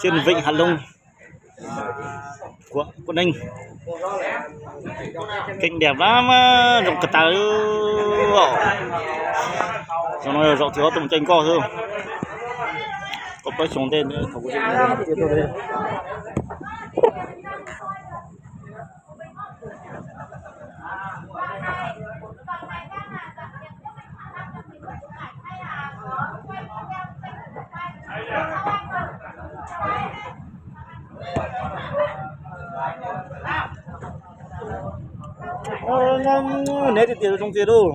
Trên vịnh Hạ Long của Quảng Ninh. Cảnh đẹp lắm, rộng kà tà. Rau no rau txiv ob tug caj nkoj xwb. Koj pab xyoo tej. Neb tiag tiag zoo tiag lauj.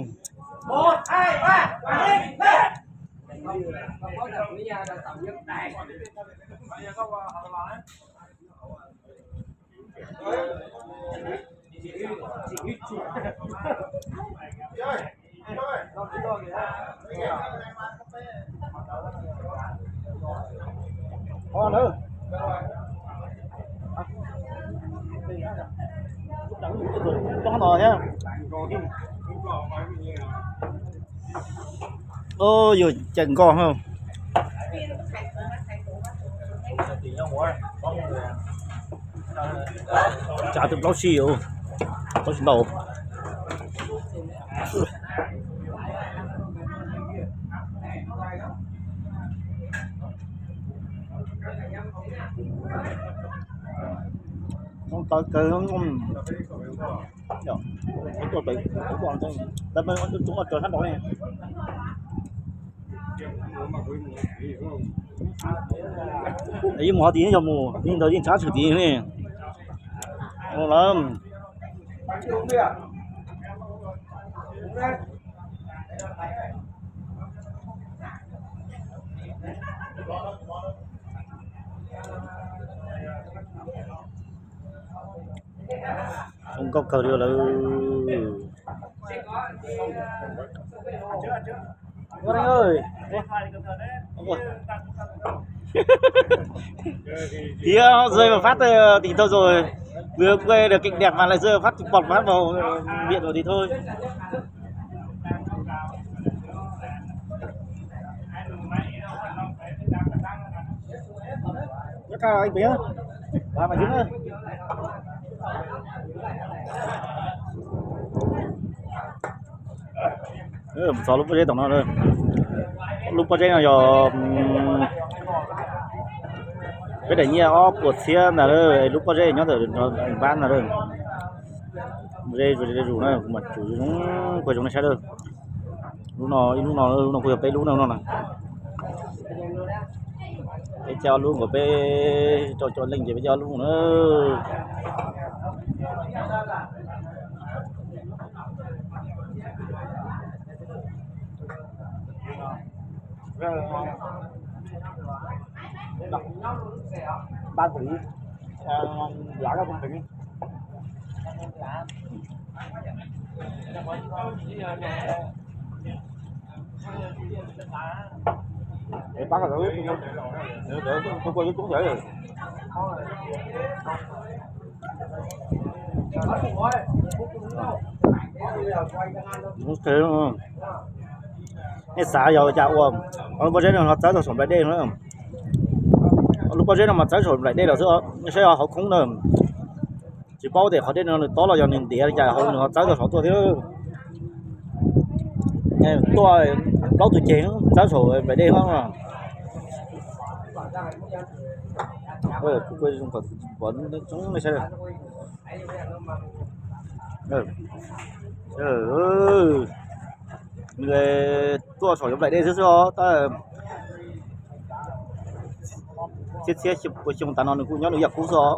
Yus caj nkoj. Tsa twb plaub sij, plaub sij ntau. Tawv kawg. Tuaj pem, tuaj mus qhov tid ne. Yeej mus qhov tid ne, yog mus yeej ntawd yeej tshab tshwm tid ne. Lawm. Zoo nkauj kawg li lawm. Tias dây mà phát ờ, thì thôi rồi. Vừa quay được cảnh đẹp mà lại giờ phát chụp bọt phát vào ờ, miệng rồi thì thôi. Các anh Tuấn, làm mà dính nữa. Txog lub pob zeb tom no. Lub pob zeb no yog peb daim nyiaj ob puas txhiab ntag. Lub pob zeb nyob ntawm npab ntag. Ze zus na, kuv mam tsuv zoo, kuv zoo nej saib lawm. Lub no, ib lub no, lub no kuj yog peb lub no no na. Peb coj ob lub nkaus, peb rau cov leej ces peb coj ob lub na. Ban quản lý, ờ, lá các công ty. Để bác ở dưới, để, để tôi qua giúp chú rể rồi. Ej, xav yog cas ua lub pob zeb no ho txawb tau saum nplaim dej no. Lub pob zeb no mas txawb saum nplaim dej los xwb, saib hauv khoob na. Tsis paub tias qhov dej no nws tob los yog nws ntiav li cas hauv nws ho txawb tau saum tuaj thiab. Tuaj plaub tus ceg txawb saum nplaim dej no. Nws tuaj saum nplaim dej xwb xwb os. Txhiab txhiab pua xyoo tas no nws kuj nyob nws yam qub xwb os.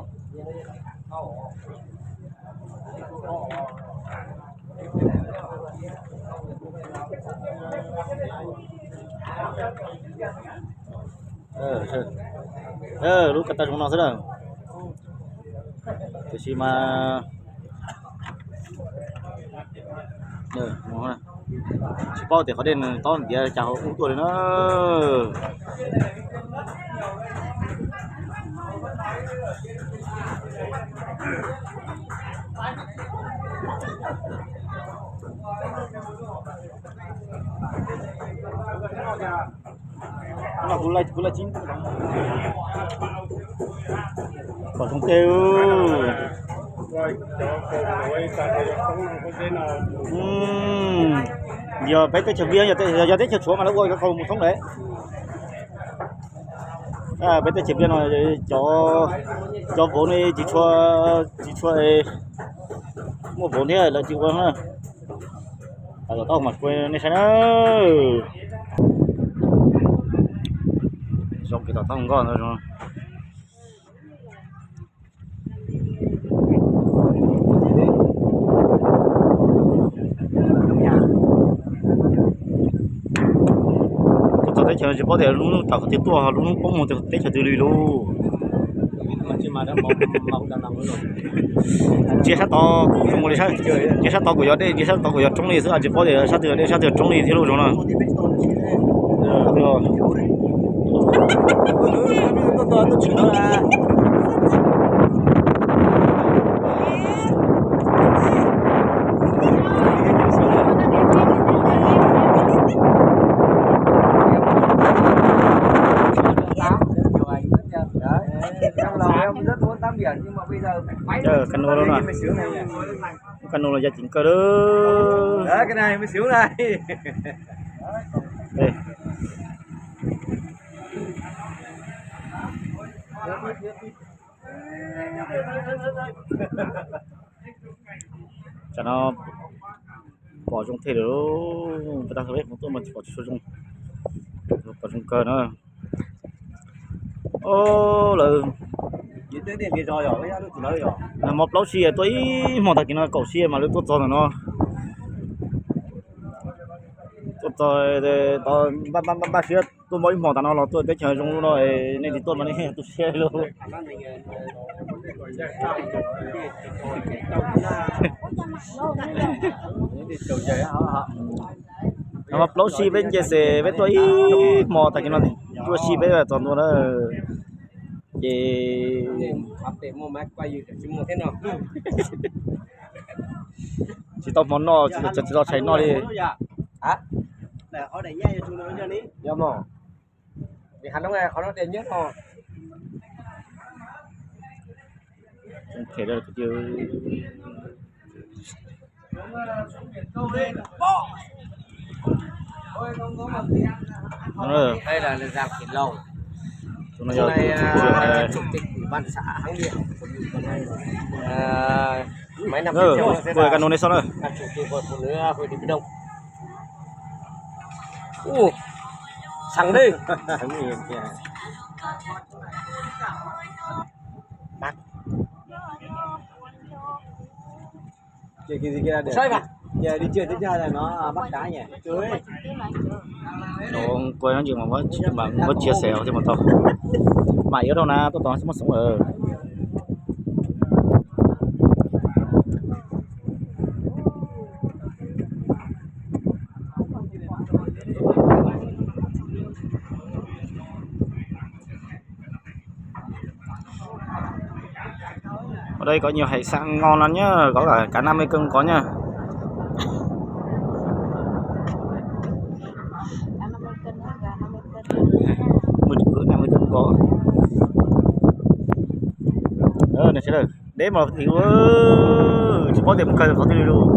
Lub ko taw zoo no xwb na. Tiam sis mas tsis paub tias qhov dej nws tob ntiav cas ho ub tuaj li na. Kuv laij tsis pom zoo tej. Yog peb teb chaws Nplog, yog teb chaws Suav mas lawv ua cov qau mus thoob lawm. Peb teb chaws Nplog no cov, cov vauv ne tsis tshua, tsis tshua muaj vauv thiab lawv tsis ua na. Tom taub hau mas nej saib na. Zoo kev tom taub hau nkoj ntawd zoo. Tuaj txog teb chaws tsis paub tias lub hnub tom qhov twg tuaj, lub hnub poob mus teb chaws twg li lauj. Ntsia sab tod kuv zoo li sab, ntsia sab tod kuv yog dej, ntsia sab tod kuv yog roob li xwb, tsis paub tias sab twg yog dej sab twg yog roob li thiab lauj zoo na. Cano los yog ceev kawg lawm. Tsam no pom zoo thiab lawm, peb tab peb tuaj mas tsis pom tsis tshua zoo, pom zoo kawg na. Lawv nag hmo plaub sij tuaj ib hmo tag kis no kaum sij mas lawv tuaj txog ntawm no. Tuaj txog, npaj siab tuaj npaj ib hmo tas no los tuaj teb chaws zoo no, nej tsis tuaj mas nej tu siab lauj. Nag hmo plaub sij peb nce xes peb tuaj ib hmo tag kis no, plaub sij peb txog ntua na. Ces tsis tau hmo noj, tsis tau tshais noj li. Đây là, là dạp Khỉ Lầu. Hôm nay, à, chủ tịch ủy ban xã Háng Điện, à, mấy năm trước, là chủ tịch hội phụ nữ, à, huyện Điện Biên Đông. Ú, sẵn đi. Soi vào. Giờ đi chơi tiếp theo là nó, à, bắt cá nhỉ? Ủa, quay nói chuyện mà có, mà có chia sẻ không chứ mà tao. Mày ở đâu nè, tôi toàn không có sống ở. Ở đây có nhiều hải sản ngon lắm nhá, có cả cá năm mươi cân có nhá. Mười cân, năm mươi cân có. Ờ, này sẽ là Deb mas txiv, tsis paub tias mus kawg qhov twg li lauj.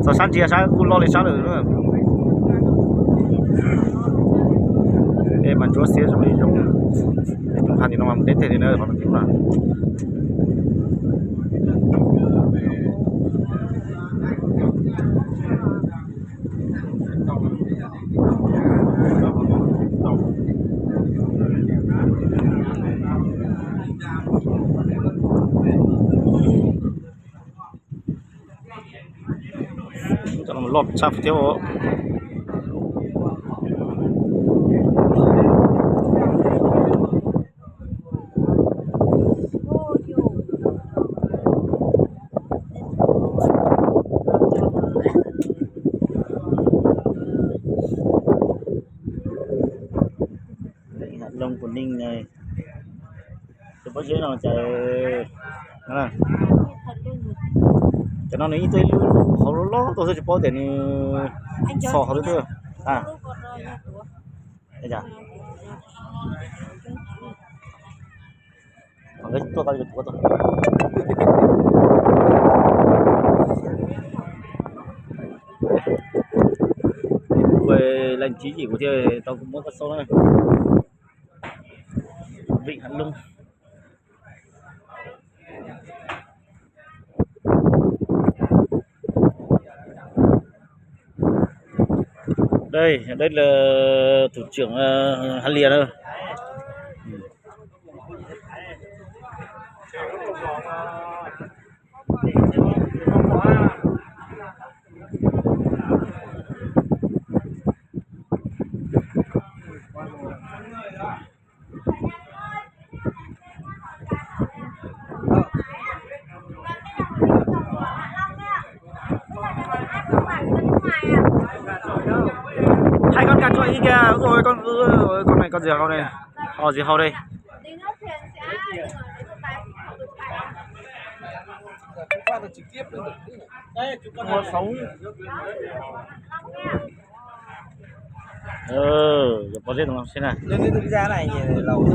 Txog sab ntsig sab kuj loj li sab lawm. Deb mas ntsuab xiab zoo li zoo. Tej rooj hav tim no mas mus deb teg li na qhov no. Cov no loj tshaj thiab os. Tỉnh Hạ Long, Quảng Ninh này. Cov pob zeb no ces, cov no nws yeej tuaj ib lub qhov loj loj tuaj xwb, tsis paub tias nws txhos qhov twg tuaj. Tuaj tau yuav tuav tau. Kuv leej txiv yim kuv thiaj tau muab koj xauj na. Vịnh Hạ Long. Đây, đây là thủ trưởng uh, Hà Liệt đây. Hai con gà trọi y kìa. Ôi con, con này con gì hầu đây? Ồ, gì hầu đây? Mua sống. Ờ, giờ có giết nó xem nào. Lên cái ra này nhìn lầu.